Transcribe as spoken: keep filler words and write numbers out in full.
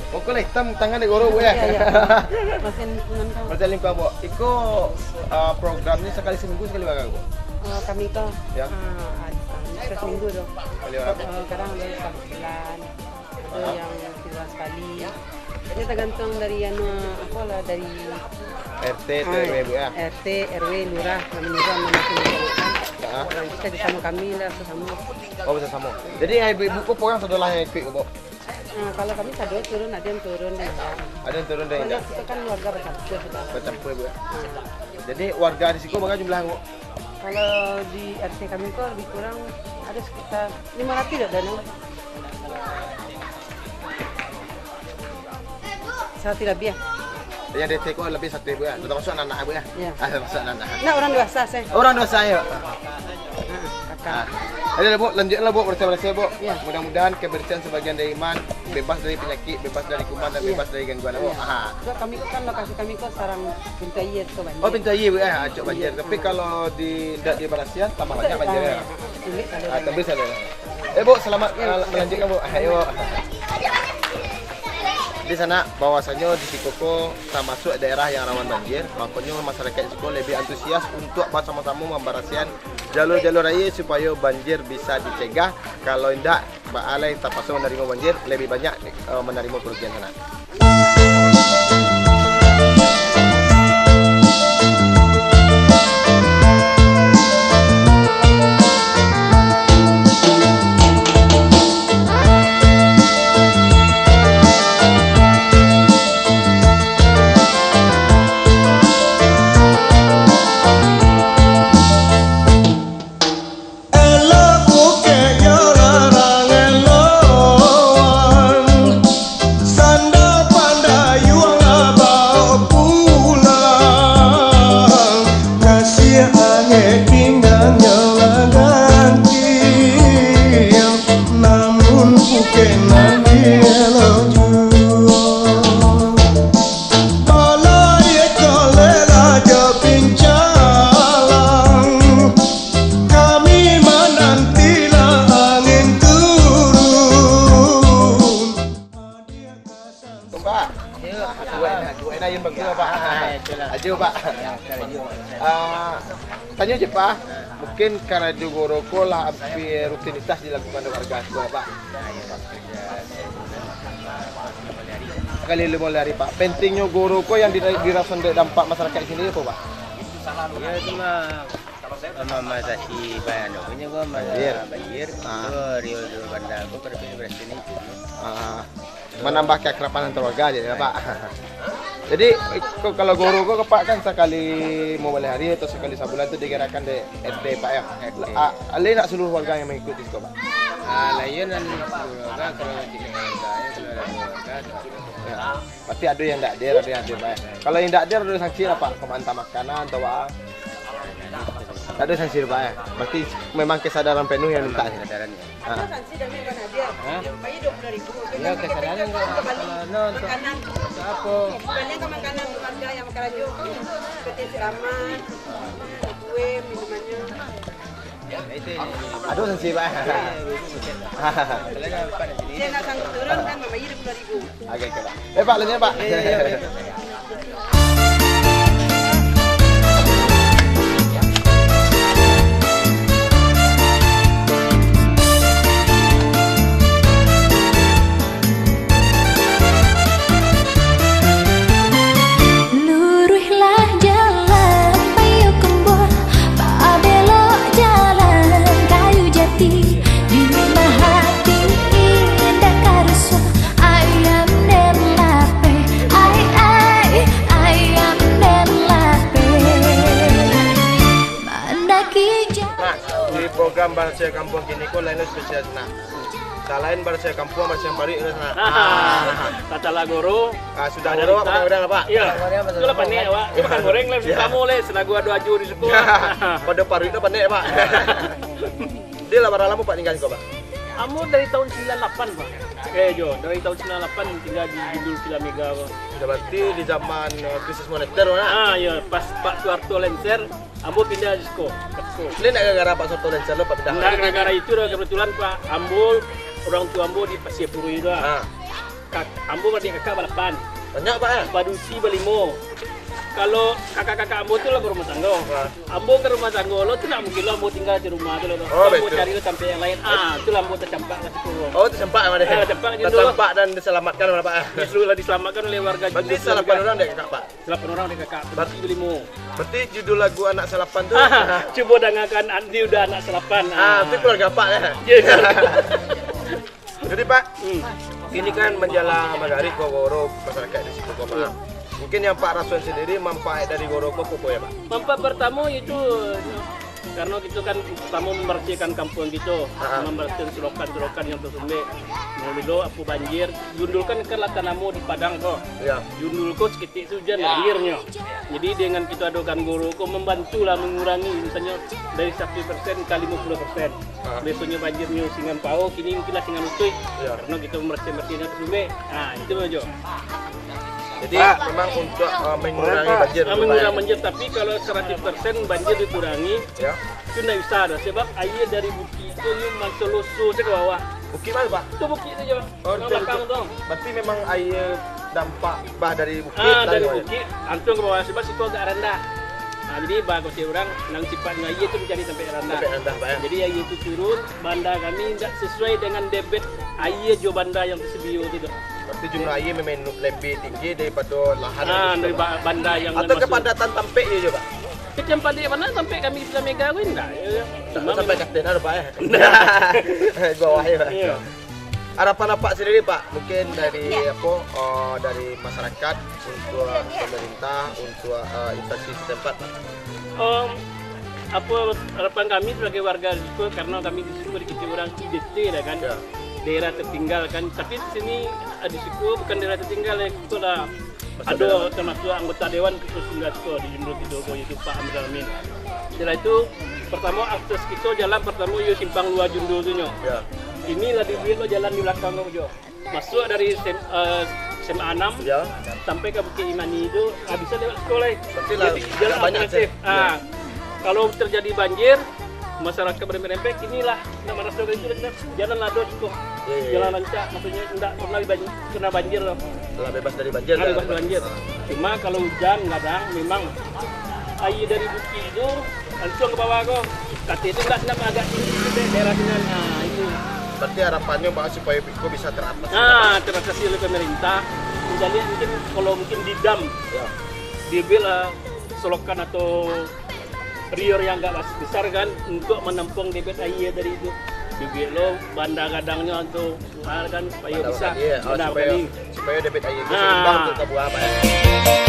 Pokoknyo lah itam tangan dek guru, Bu, yo? Iyo, iyo. Masiah lingkungan kan. Masiah lingkungan, Bu. Iko, ah, programnyo sakali saminggu sakali bara, Bu? Eh, kami ko, Ya. ah, ah, sakali saminggu tu. Sakali bara, Bu? Eh, kadang ado sakali sabulan, ado Ah. yang tigo hari sakali. Jadi tagantuang dari anu, apo lah, dari R T tu, Ah, R W, Bu, yo? R T, R W, lurah, kami lurah, mana sini. Ah. Nanti kerjasama kami lah, sasamo. Oh, basamo. Jadi, ibu-ibu ko pulang sadolah yang ikut, Bu? Ah, kalau kami sado turun, ado yang turun dari Indak. Ado yang turun dari Indak? Soalnyo kito kan warga bacampua sudah. Bacampua, Bu, yo? Ah. Jadi, warga di siko bara jumlah, Bu? Kalau di R T kami ko lebih kurang ado sekitar limo ratuih dak, Danu? Saratuih labiah. Yang D T ko labiah saratuih, Bu, yo? Lah tamasuak anak-anak, Bu, yo? Yo. Ah, tamasuak anak-anak. Nah, urang dewasa, seh. Urang dewasa, yo. Ah, kakak. Ah. Ayolah, Bu, lanjuiklah, Bu, barasiah-barasiah, Bu. Yo. Mudah-mudahan kebersihan sabagian dari iman, bebas dari penyakit, bebas dari kuman, dan Yo. bebas dari gangguan, Bu. Yo. Ah. Sebab kami ko kan, lokasi kami ko sarang pintu aia tu banjir. Oh, pintu aia, Bu, yo? Ah, cok banjir. Iyo. Tapi Ah. kalau di, ndak dibarasiahan, tambah banyak banjir, yo? Ah, sulit kalau Ah, banjir. tambah salah. Eh, Bu, selamat, Yo, eh, terima kasih. melanjutkan, Bu. Ayo. Di sanak, bahwasanyo di siko ko tamasuak daerah yang rawan banjir, makonyo masyarakat di siko lebih antusias untuak basamo-samo mambarasiahan jalur-jalur aia supayo banjir bisa dicegah. Kalau indak, baa lai tapaso manarimo banjir, lebih banyak, eh, manarimo karugian sanak. Elok bukek yo larang eloan, sando pandayuang abao pulang, nasi angek pindangnyo lah gantiang, namun bukek nan dielok juo. Balai kolek lah jo pincalang, kami manantilah angin turun. Pak. Yo. Dua enak, dua enak yang bagus, Pak. Ah, itulah. Ajo, Pak. Ya, ajo. Ah, tanyo je, Pak. Mungkin karajo guru ko lah hampir rutinitas dilakukan dek warga siko, Pak. Sakali limo ari, Pak. Pentingnyo guru ko yang di-, dirasoan dek dampak masyarakat di sini apo, Pak? Yo, itu mah mamatasi ba-, anu, punya gua ma-, Banjir. banjir. Ah. Itu Rio Dulu Banda, gua kada pilih beras ini. Ah. Manambah keakraban antar warga je, ya, Pak. Jadi, ko-, kalau guru ko, Pak, kan sakali limo baleh ari atau sakali sabulan tu digerakkan dek R T, Pak, yo? R T. Ah, alai ndak seluruh warga yang mengikuti siko, Pak? Ah, lah, iyo, nan seluruh warga, kalau tidak warga, yo, kalau ada warga, Yo. Tapi ado yang ndak hadir, ado yang hadir, Pak, yo. Kalau yang ndak hadir, ado sanksi lah, Pak? Kok maanta makanan atau apa? Ndak ado sanksi, Pak, yo. Berarti memang kesadaran penuh yang minta, yo. Kesadaran, yo. Ah. Ado sanksi dari warga hadir. Hah? Bayar dua puluh ribu. Yo, kesadaran, Pak. Kalau no, untuk, makanan. Untuk apa? Banyak kan makanan warga yang makan rajo. Seperti siraman, kue, minumannya. Ado sanksi, Pak. Saya nak sanggup turun kan, mambayar dua puluh ribu. Oke, oke, Pak. Eh, Pak, lanjut, Pak. Luruihlah jalan Payokumbuah, babelok jalan Kayu Jati. Di limo hati indak ka rusuah, ayam den lapeh, ai, ai, ayam den lapeh. Mandaki ja- Nah, di program Barasiah Kampuang kini ko lain spesial, nah. Salain barasiah kampuang, barasiah paruik lah, nah. Ah. Katalah guru. Ah, sudah guru, Pak, pakai udang, Pak? Iyo. Itulah panek, Pak. Iyo. Makan goreng lah, Iyo. Samo lah, salagu ado ajo di siko. Pado paruik tu panek, Pak. Dia lah bara lamo, Pak, tingga di siko, Pak? Ambo dari tahun sembilan lapan, Pak. Eh, jo, dari tahun sembilan lapan tingga di Gindul Villa Mega, Pak. Berarti di zaman, eh, krisis moneter, Pak, nah? Ah, iyo, pas Pak Suharto lengser, ambo pindah di siko, ka siko. Ini ndak gara-gara Pak Soto Lenser lo, Pak, pindah? Ndak gara-gara itu doh, kebetulan, Pak, ambo, urang tuo ambo di Pasia Purui tu, ah. Ah. Kak, ambo baradik kakak balapan. Banyak, Pak, eh? Padusi balimo. Kalau kakak-kakak ambo tu lah barumah tanggo. Ha. Ambo ka rumah tanggo lo tu, ndak mungkin lo ambo tingga di rumah tu lo. Oh, ambo betul. Cari lo tampek yang lain. Ah, itulah ambo tacampak lah situ. Oh, tacampak, Pak, eh? Ah, tacampak je dulu. Tacampak dan diselamatkan lah, Pak, eh? Justru lah diselamatkan oleh warga. Berarti salapan orang dek kakak, Pak? Salapan orang dek kakak. Bar- Padusi balimo. Berarti judul lagu Anak Salapan tu? Ah, cubo dangakan, Andi udah anak salapan. Ah, tu keluarga Pak, ya? Ya, keluarga. Jadi, Pak, hmm, ini kan manjalang magarik ko, guru-guru masyarakat di situ ko, Pak. Hmm. Mungkin yang Pak rasoan sendiri, manfaat dari guru-guru ko, apo, ya, Pak? Manfaat pertamo itu, karena kita kan pertamo membersihkan kampung kita, ah, membersihkan selokan-selokan yang tersumbek. Maulo apo banjir, Jundul kan, kan lah tanamo di padang ko. Ya. Jundul ko saketek tu ujan, banjirnyo. Jadi, dengan kita adokan guru ko, mambantulah mangurangi, misalnyo dari saratus persen ka limo puluah persen. Ah. Biasonyo banjirnyo singan pao, kini mungkin lah singan utuik. Ya. Karena kita mambarasiah-barasiahnyo tersumbek. Ah, itu sajo. Jadi, Pak, memang untuk, uh, mengurangi, Pak, banjir, ah, mengurangi banjir. Tapi kalau saratus persen banjir dikurangi, ya, itu ndak bisa doh. Sebab aia dari bukik tu, nyo mancoloso sajo ka bawah. Bukik mana, Pak? Tu bukik sajo. Oh, nang betul, balakang betul. Tu. Berarti memang aia dampak bah dari bukik. Ah, dari bukik, langsung ka bawah, sebab situ agak randah. Nah, jadi bah, kecek urang, nang sifatnyo aia tu mancari tampek randah. Tampek randah, Pak, ya. Jadi, aia tu turun, banda kami indak sesuai dengan debit aia jo banda yang tersedia tu doh. Berarti jumlah aia memang lebih tinggi daripada lahan yang. Ah, dari ba-, banda yang. Atau masuk. Kepadatan tampek je, Pak? Kecek padik bana tampek kami bisa mega ko indak, ya, ya. Tak. Cuma sampai memang katen ada, Pak, ya? Ndak. Bawah, ya, Pak. Iya. Harapan Apak sendiri, Pak, mungkin dari, ya, apo, eh, dari masyarakat, untuk pemerintah, untuk, eh, instansi setempat, Pak? Em, apo harapan kami sebagai warga di siko, karena kami di siko dikecek urang I D T lah kan, ya, daerah tertinggal kan. Tapi di sini, eh, di siko bukan daerah tertinggal, ya, itu lah. Ado termasuk anggota dewan khusus Sunggasiko di Jundul Tido ko, yaitu Pak Amir Amin. Setelah itu, pertamo akses kito jalan pertamo iyo simpang lua Jundul tu nyo. Ya. Inilah dibuek lo jalan di balakang ko jo. Masuk dari S M, eh, S M A anam, ya, sampai ka Bukik Imani tu, ah, bisa lewat siko lai. Berarti lah. Jadi, jalan agak banyak alternatif. Akses. Ah, ya. Kalau terjadi banjir, masyarakat berembe-rembe, inilah, nak maraso itu, jalan lah ado cukup. Iya, iya, iya. Jalan rancak, maksudnya ndak pernah dibanj-, kena banjir lah. Lah bebas dari banjir. Lah bebas banjir. Cuma kalau hujan kadang memang aia dari bukik tu langsung ka bawah ko. Kato tu ndak, ndak agak tinggi sikit dek daerah sinan. Nah, itu. Berarti harapannyo, Pak, supayo ko bisa teratasi. Nah, teratasi oleh pemerintah. Misalnya mungkin kalau mungkin di dam, ya, dibuek lah solokan atau rior yang agak bas-, besar kan, untuk menampung debit aia dari itu. Dibuek lo banda gadangnyo tu, ah, kan, supaya bisa. Banda bakani, ya. Oh, banda bakani. Supaya, supaya debit aia itu seimbang untuk ka bawah, Pak, ya.